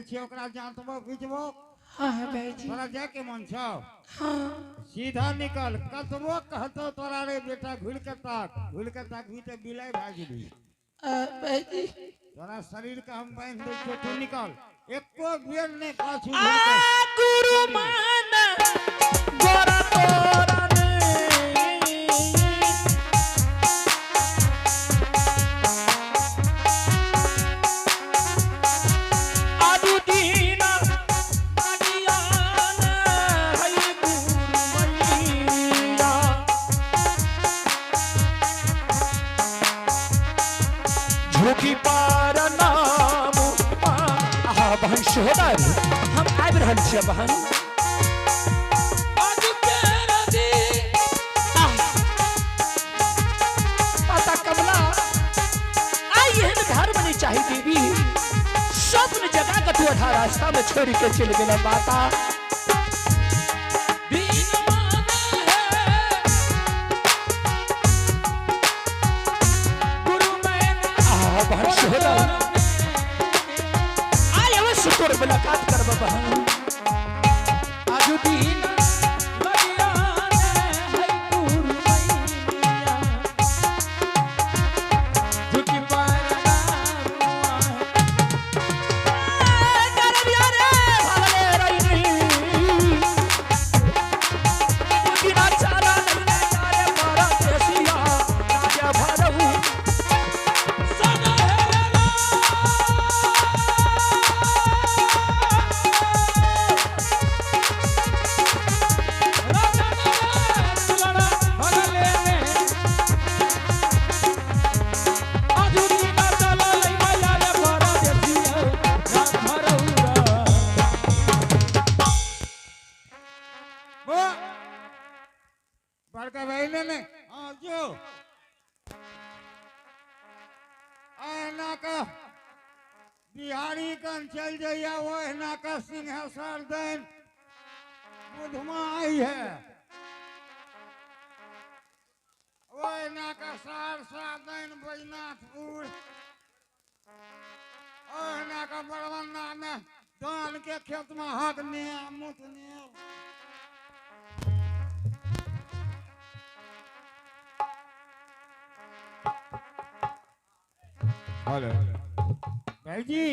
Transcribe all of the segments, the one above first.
छियै ओकरा जाँतबो घिचबो। हाँ भाईजी। तोरा जाय के मन छौ? हाँ। सीधा निकल, कतबो कहतो तोरा रे बेटा घुर के ताक, घुर के ताकबी तऽ बिलाइ भए जेबही। भाईजी तोरा शरीर के हम बान्हि दै छियौ, तू निकल, एको बेर नहि पाछू आ घुरि के। गुरु मान गोरा तोरा ने। आदु दीना अज्ञान है गुरु मैया। झुकी पार नाम। आहा बहन सोहदर, हम आबि रहल छियै बहन। आह, माता कमला, आइ एहन धर्म नहीं चाही देवी। स्वप्न जगा के तू आधा रास्ता में छोड़ के चलि गेल माता। आहा बहन सोहदर, आइ अवश्य तोर मुलाकात करब बहन। गरबिया रे भगले रैनी। बिना चारा नहीं रे परदेसिया, राजा भरहु। वो बड़का भाई ने ने हाँ जो एना का बिहारी कन चल जाइया, वो एना का सिंहेश्वर then बुधमा आई है, वो एना का सहरसा then Baijnathpur, ओ एना का बड़वन्ना में धान के खेत में हक ने मुत ने। हेलो भाईजी,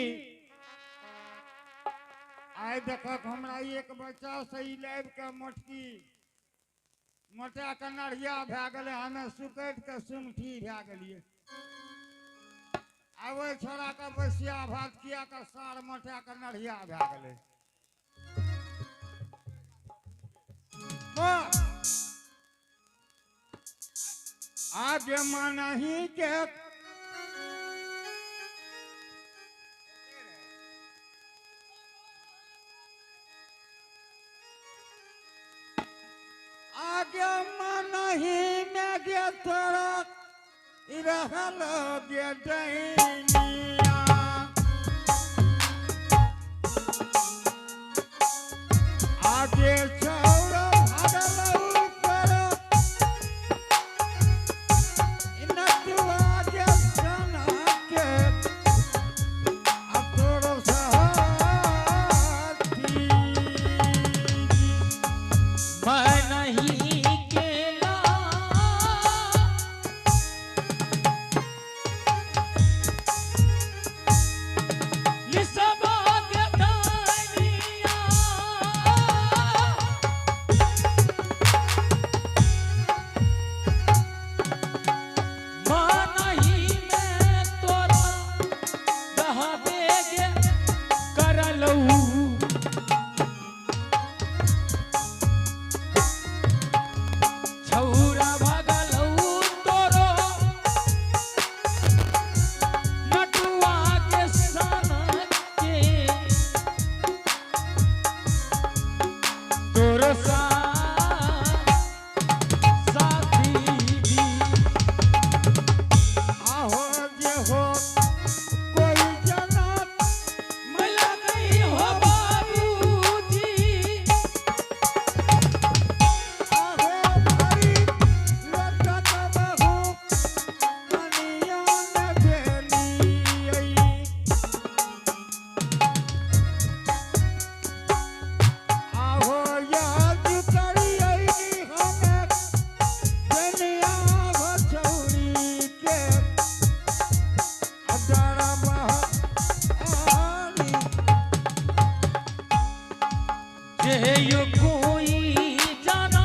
आइ देखक हमरा एक बच्चा से ई लाबि के मोटकी मोटा के नढ़िया भए गेलै, हमे सुकटि के सुंगठी भए गेलियै। आ ओहि छोड़ा के बसिया भात किया के सार मोटा के नढ़िया भए गेलै। वाह! आगे मनही के आगे मनही में गे तोरा रहल गे डैनिया। आगे छौड़ा भागल ऊपर नटुआ गे सना के आ तोरो साथी। जे यो कोई जाना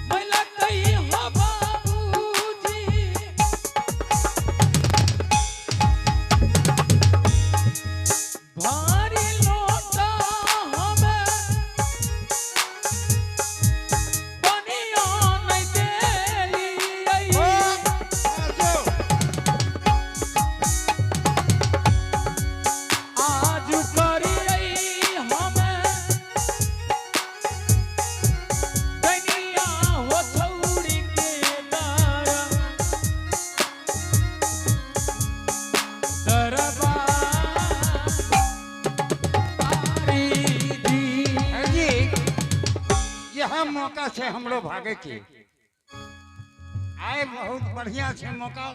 मैला कही हो बाबूजी भारी लोटा हमें बनिया नहीं देली आज करियै हमें कनिया हो छौड़ी के दारा दरबारी दी जी यह मौका से हमरो भागे के आए बहुत बढ़िया से मौका।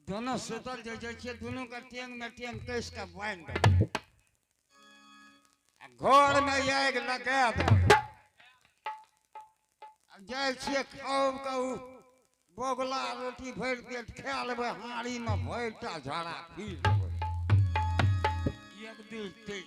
दोनों सुतल जे जे छियै, दोनों का टेंग में टेंग कस के बांधि देबै आ घर में आगि लगा देबै। आ जाइ छियै खाउ कहू बगुला रोटी भरि पेट खा लेबै, हाँड़ी में भरिटा झाड़ा पी लेबै। एक दू तीन।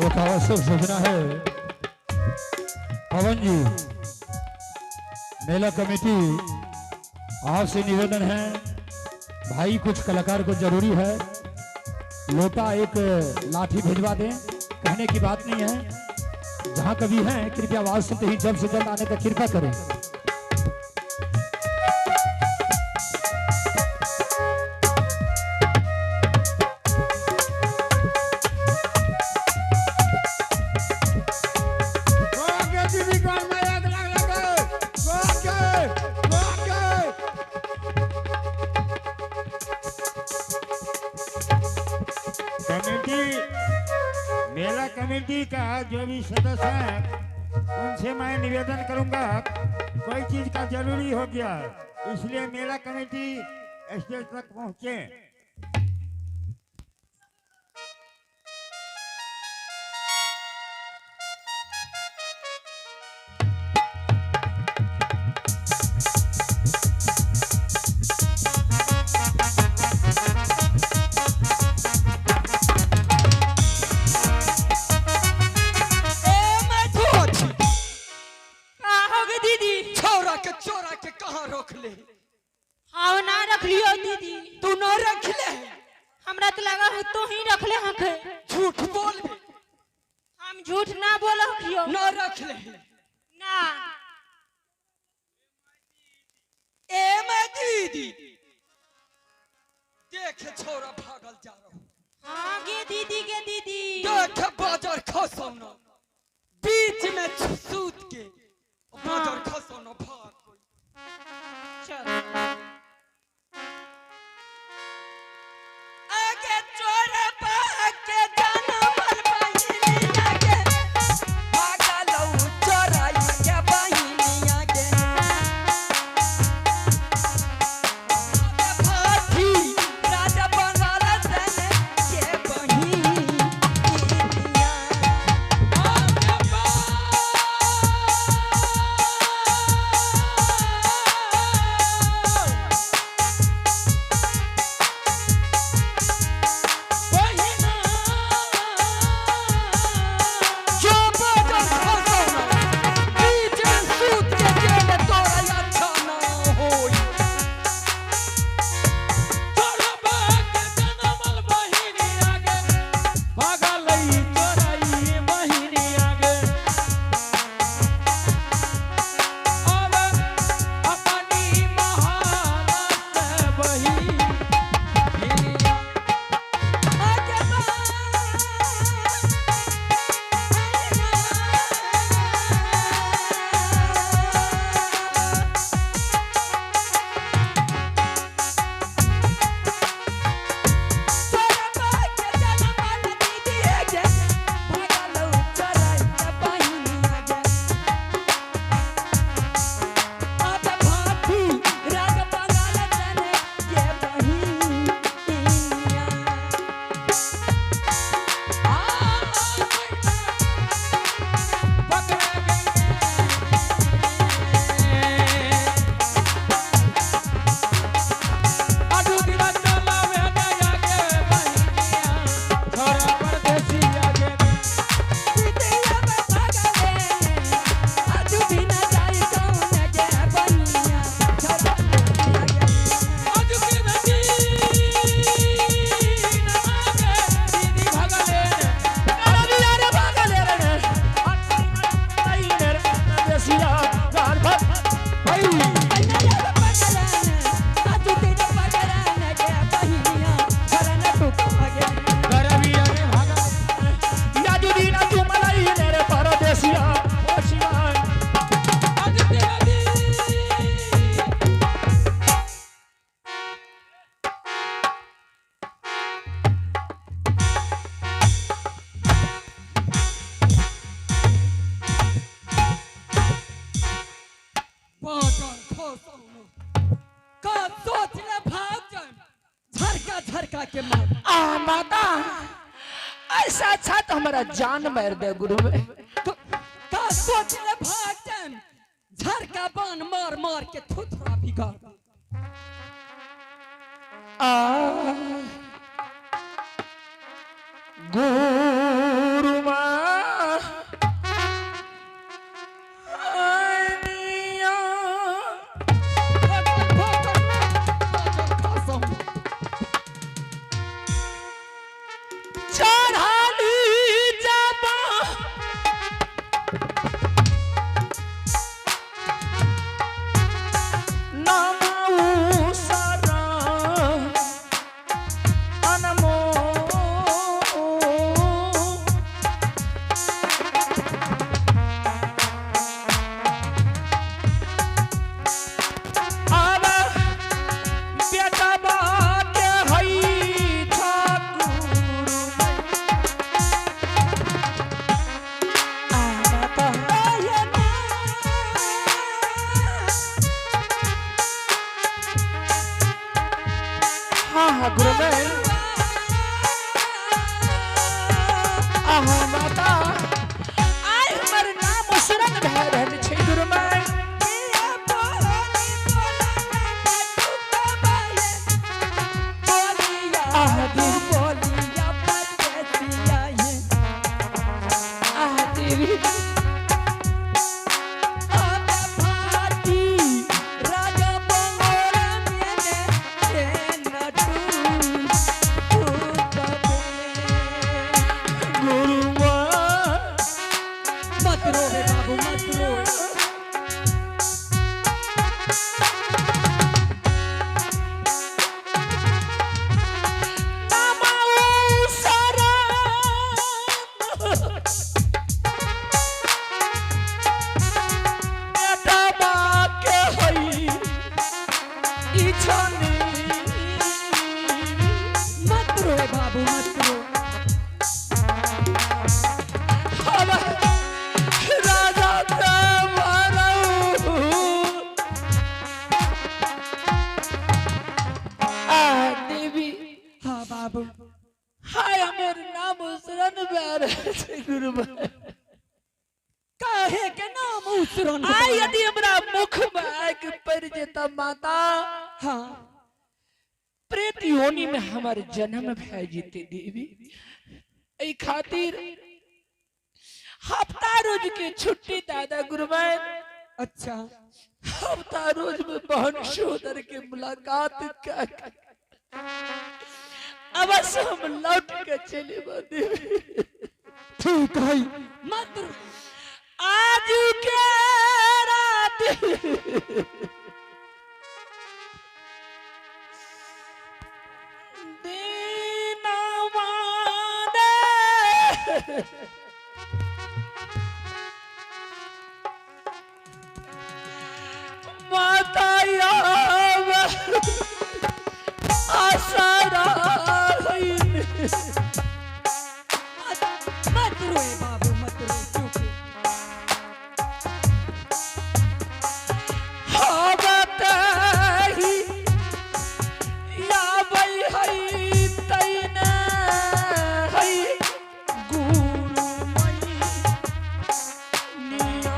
एक आवश्यक सूचना है पवन जी, मेला कमेटी आपसे निवेदन है भाई, कुछ कलाकार को जरूरी है लोटा एक लाठी भिजवा दें, कहने की बात नहीं है। जहां कभी हैं कृपया आवाज सुनते ही जल्द से जल्द आने का कृपा करें। आगे दीदी घर में आग लग लगे, आगे आगे। कमेटी, मेला कमेटी का जो भी सदस्य हैं उनसे मैं निवेदन करूंगा, कोई चीज का जरूरी हो गया है इसलिए मेला कमेटी स्टेज तक पहुंचे। ए मैं छोटी का हो गए दीदी? छोरा के चोरा के कहाँ रख ले? हाँ ना रख लियो दीदी। तू ना रख ले? हमरा तो लगा हो तू ही रख ले हके। झूठ बोल बे। हम झूठ ना बोल हकियो। ना रख ले? ना। ए मैं दीदी देख छोरा भागल जा रहा। हाँ गे दीदी गे दीदी। देख बाजार खसौ न बीच में सूत के बाजार खसौ न भाग गई। चल। आगे चोरा भाग के जाना मर बहिनी आगे भागलौ चोराई के बहिनी आगे आगे भाठी राजा बनल तने के बहिनी आगे। फेंका के मार। आ माता, ऐसा अच्छा तो हमारा जान मार दे गुरु में। तो का सोच ले भाग जान, झरका बान मार मार के थुथरा बिगाड़। आ गुरु माँ आनिया। भागल, भागल, भागल, खसम। चढ़ाली जाबा नाम सारा अनमोल। आब बेटा बाटे हई ठाकुर। आ माता, आये माँ। हाँ हाँ गुरुदेव, आहा माता, आइ हमर नाम उसरन भए रहल छै गुरुमैन। आहा देवी, आहा देवी। गुरुमा मत रो रे बाबू, मत रो। नाम उसरन बेटा बाप के हई ई छनी। मत रो बाबू, मत रो। हम राजा तमरऊ। आ देवी। हाँ बाबू। हाय हमर नाम उसरन भए रहल छै गुरुभाई। काहे के नाम उसरन? आइ यदि हमरा मुख में आगि पड़ जेता माता, हाँ, प्रेत योनि में हमर जन्म भए जेते देवी। एहि खातिर हफ्ता रोज के छुट्टी दादा गुरुमैन। अच्छा। हफ्ता रोज में बहन सोदर के मुलाकात कर अवश्य हम लौट के चले बा देवी। ठीक है, मत रो। आज के रात दीनवाने माता याव आसारा हईन। मत मत रोए बाबू, मत रो, चुप। हबतही याबै हई तैने हई गुरुमई निया।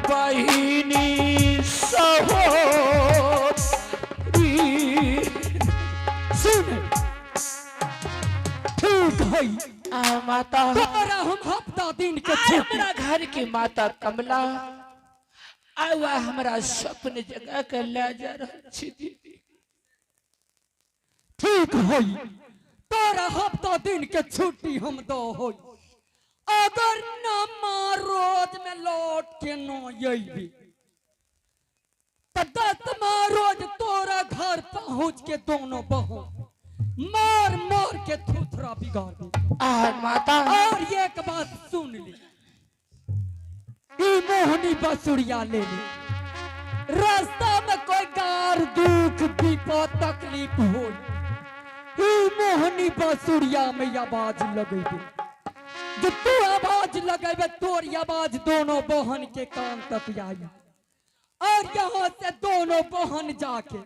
बहिनी सहोदरी। सुन, ठीक है। आ माता, तोरा हम हफ्ता दिन के आय छुट्टी। हमरा घर के माता कमला आवा हमरा स्वप्न जगा के ले जा रहल छी दीदी। ठीक है, तोरा हफ्ता दिन के छुट्टी हम दो हो। अगर न माँ रोज में लौट के न अबी तो 10वां रोज तोरा घर पहुंच के दोनों बहू मार मार के थुथरा बिगाड़ दे। आ माता, और एक बात सुन ली, ई मोहनी बसुरिया ले ली, रास्ता में कोई गार दुख विपद तकलीफ हो, ई मोहनी बसुरिया में आवाज लगेबे। जो तू आवाज लगेबे तोरी आवाज दोनों बहन के कान तक आई और यहाँ यहाँ से दोनों बहन जाके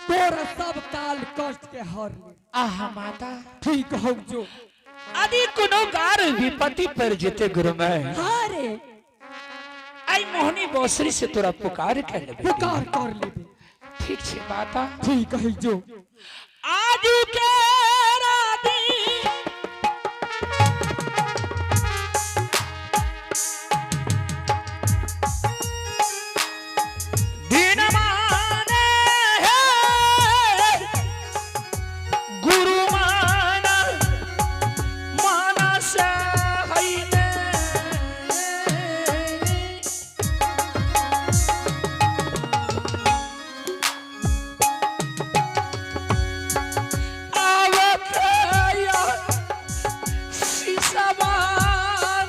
तोरा सब काल कष्ट के हर ले। आहा माता। ठीक हो जो। यदि कोनो गार विपत्ति पर जेते गुरुमय, हाँ रे। आई मोहनी बौसरी से तोरा पुकार कर लेबे। पुकार कर लेबे। ठीक छे माता। ठीक है जो। आजू के राती दिन माने है गुरु माना माना से है आवत शीशवान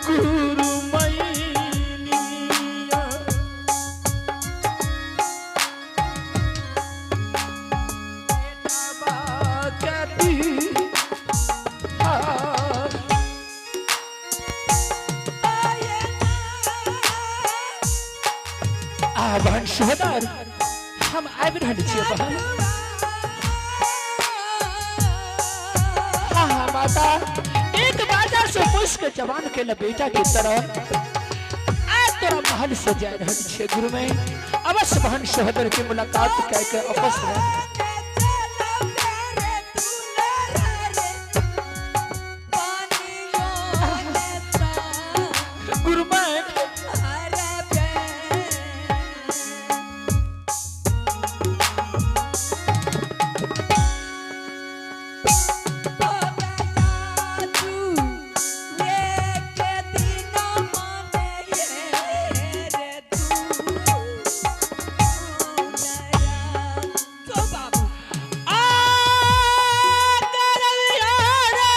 गुरु मैनिया आ बहन सोहदर, हम आबि रहल छियै बहन। हाँ हाँ माता, एक बाजा से पुष्प के जवान के बेटा के तरह आज तोरा महल से जा रहल छियै गुरु में। अवश्य बहन सोहदर के मुलाकात कह के अवश्य। गुरु में आ करलिया रे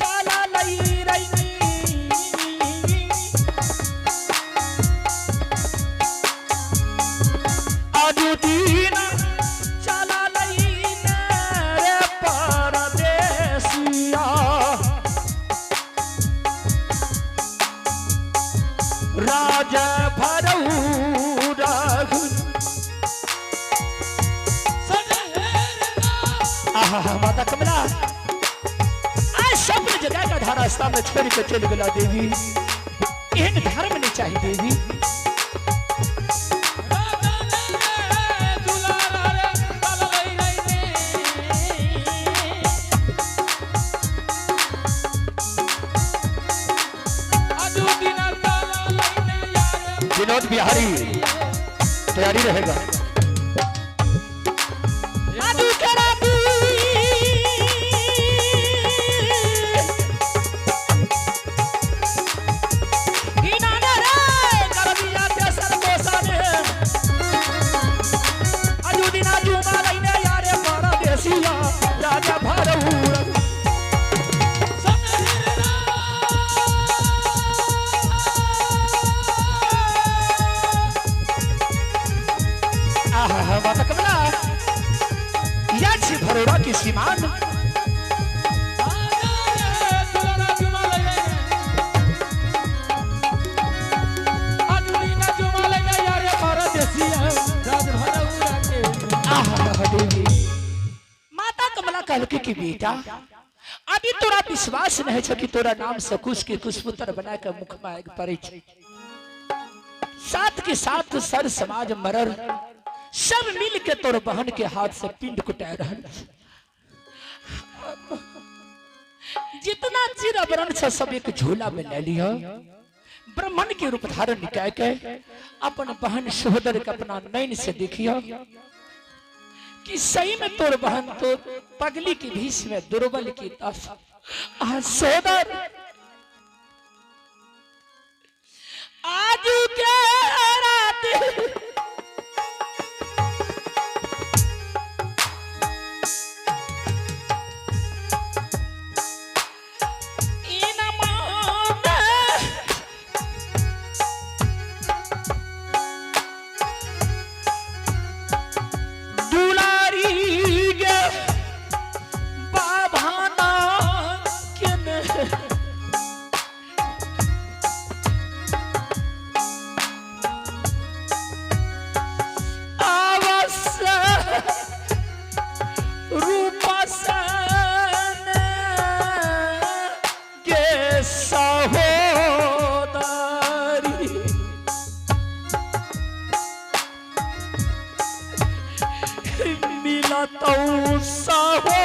काला लई रई आजू दीन चला लई रे परदेसिया राजा भरऊ रघु। आहा माता कमला, आज सब जगह का धारा रास्ता में छोड़ के चल गला देवी। एहन धर्म नहीं चाहिए देवी। विनोद बिहारी तैयारी रहेगा। आदि कराती इनाना रे करबिया तेसर गोसाने अजुदिना जुमा लईने यारे परदेसिया राजा भरऊ। आहा माता कमला, या छी भरोड़ा की सीमान। आहा देवी, माता कमला कहलकै कि बेटा, अभी तोरा विश्वास नहीं छै कि तोरा नाम से कुश के कुशपुत्र बना के मुख में आगि पड़े छै। साथ के साथ सर समाज मरर सब मिल के तोर बहन के हाथ से पिंड कुटा रहल छै। जितना चिर अवरण छै सब एक झोला में ले लिह, ब्राह्मण के रूप धारण कय के अपन बहन सोहदर के अपना नैन से देखियो कि सही में तोर बहन तो पगली की भीष में दुर्बल की दशा। आ सोदर, आजू के रात इन माने दुलारी गे बाभाना केने। मिला तो सहो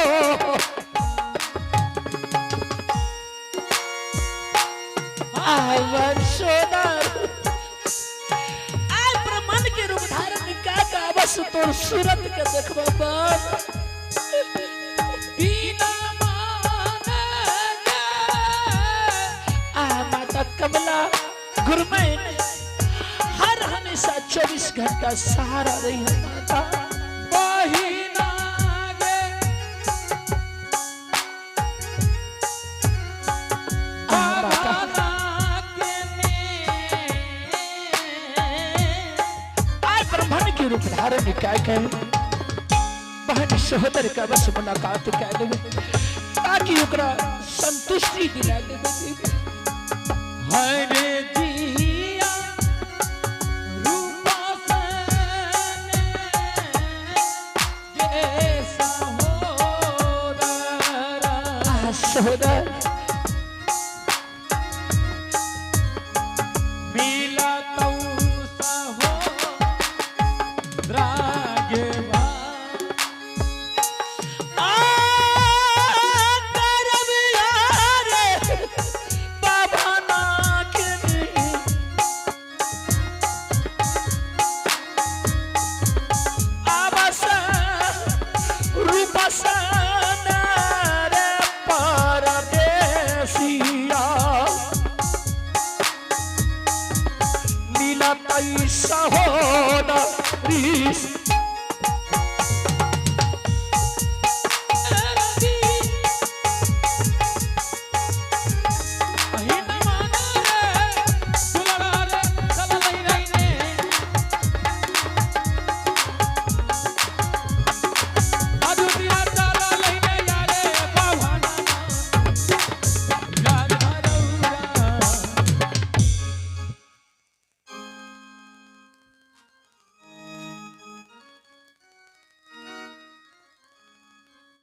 आवर सोदर आय ब्रह्मन के रूप धारण का का बस तोर सूरत के देखबो बस बिना माने गे। आ माता कमला गुरमैन हर हमेशा 24 घंटा सहारा रही है माता। बहिना गे। आ माता बाबा के ने। आय ब्रह्मण के रूप धारण काय के बहन सहोदर का बस मुलाकात कह देवे ताकि ओकरा संतुष्टि दिला देवे। हरे जिया रूपा सने गे सहोदरा। आ सहोदर मिला तौ सहोदरा गे भाई। आ करब यारे बाबा नाक आवास रूपस रे परदेसिया मिलतै सहोदरी।